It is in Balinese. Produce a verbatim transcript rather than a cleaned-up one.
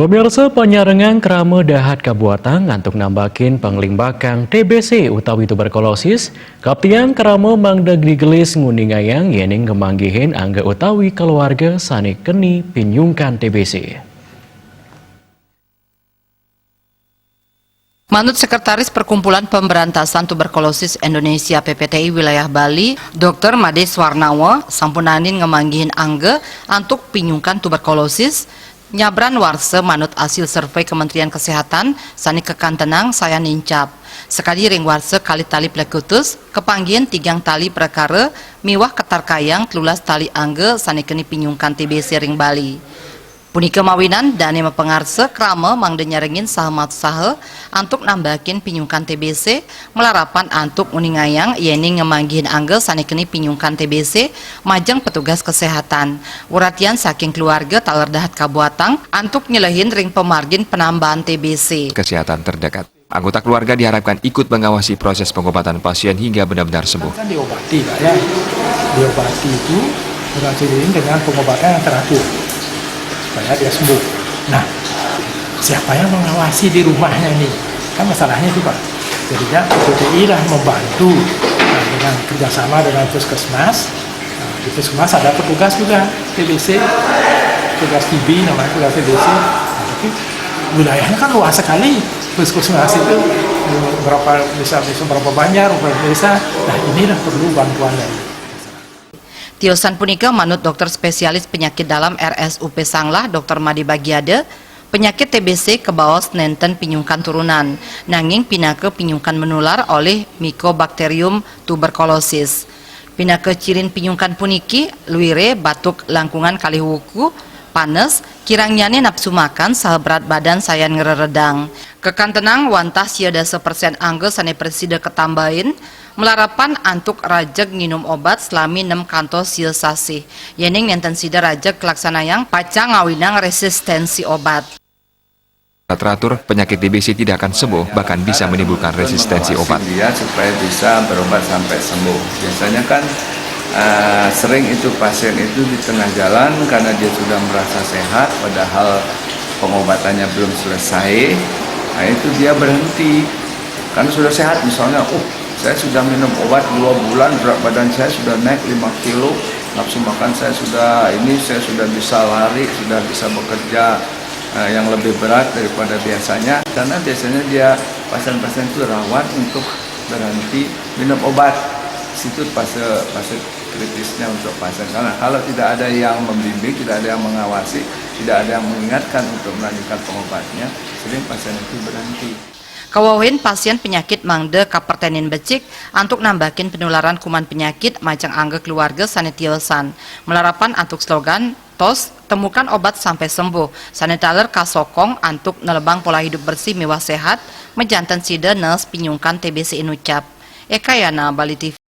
Pemirsa, panyarengan krama dahat kabuatang antuk nambakin panglimbakang T B C utawi tuberkulosis, kaptiang krama mangda digelis nguningayang yéning ngamanggihin angga utawi keluarga sané keni pinyungkan T B C. Manut Sekretaris Perkumpulan Pemberantasan Tuberkulosis Indonesia P P T I wilayah Bali, Dokter Made Swarnawa, sampunaning ngamanggihin angga antuk pinyungkan tuberkulosis, nyabran warsa manut asil survei Kementerian Kesehatan sané kakantenang sayan nincap. Sakadi ring warsa kalih tali plekutus, kapanggihin tigang tali prakara miwah katarkayang telulas tali angga sané keni pinyungkan T B C ring Bali. Punika mawinan dané mapangarsa krama mangda nyarengin saha mautsaha antuk nambakin pinyungkan T B C, malarapan antuk nguningayang yéning ngamanggihin angga sané keni pinyungkan T B C majeng petugas kesehatan. Uratian saking keluarga taler dahat kabuatang antuk nyelehin ring pamargin panambahan T B C. Kesehatan terdekat. Anggota keluarga diharapkan ikut mengawasi proses pengobatan pasien hingga benar-benar sembuh. Kan diobati, Pak, ya. Diobati itu, diobati dengan pengobatan yang teratur supaya dia sembuh. Nah, siapa yang mengawasi di rumahnya ini? Kan masalahnya itu, Pak. Jadinya P P T I lah membantu, nah, dengan kerjasama dengan puskesmas. Nah, di puskesmas ada petugas juga T B C, petugas T B namanya, petugas T B C. Nah, tapi wilayahnya kan luas sekali, puskesmas itu berapa, bisa, bisa berapa banjar, berapa desa. Nah, inilah perlu bantuan dari. Tiosan punika manut dokter spesialis penyakit dalam R S U P Sanglah, Dokter Made Bagiada, penyakit T B C kabaos nénten pinyungkan turunan, nanging pinaka pinyungkan menular olih Mycobacterium tuberculosis. Pinaka cirin pinyungkan puniki, luire, batuk langkungan kalih wuku, panes, kirangnyané napsu makan saha berat badan sayan ngreredang. Kakantenang wantah sia dasa persén angga sané prasida katambahin, malarapan antuk rajeg nginum obat salami nem kantos sia sasih. Yéning nénten sida rajeg kalaksanayang, pacang ngawinang résistensi obat. Teratur, penyakit T B C tidak akan sembuh, bahkan bisa menimbulkan resistensi obat. Dia supaya bisa berobat sampai sembuh. Biasanya kan, eh, sering itu pasien itu di tengah jalan karena dia sudah merasa sehat, padahal pengobatannya belum selesai. Nah, itu dia berhenti. Karena sudah sehat misalnya, "Oh, saya sudah minum obat dua bulan, berat badan saya sudah naik lima kilo, nafsu makan saya sudah ini, saya sudah bisa lari, sudah bisa bekerja, eh, yang lebih berat daripada biasanya." Karena biasanya dia, pasien-pasien itu rawan untuk berhenti minum obat. Situ fase, fase kritisnya untuk pasien. Karena kalau tidak ada yang membimbing, tidak ada yang mengawasi, tidak ada yang mengingatkan untuk melanjutkan pengobatnya, sering pasien itu berhenti. Kawewehin pasien penyakit mangda kaperténin becik antuk nambakin penularan kuman penyakit majeng angga keluarga sané tiosan. Malarapan antuk slogan, tos, temukan obat sampai sembuh, sané taler kasokong antuk nelebang pola hidup bersih miwah sehat, majanten sida nes pinyungkan T B C inucap. Eka Yana, Bali T V.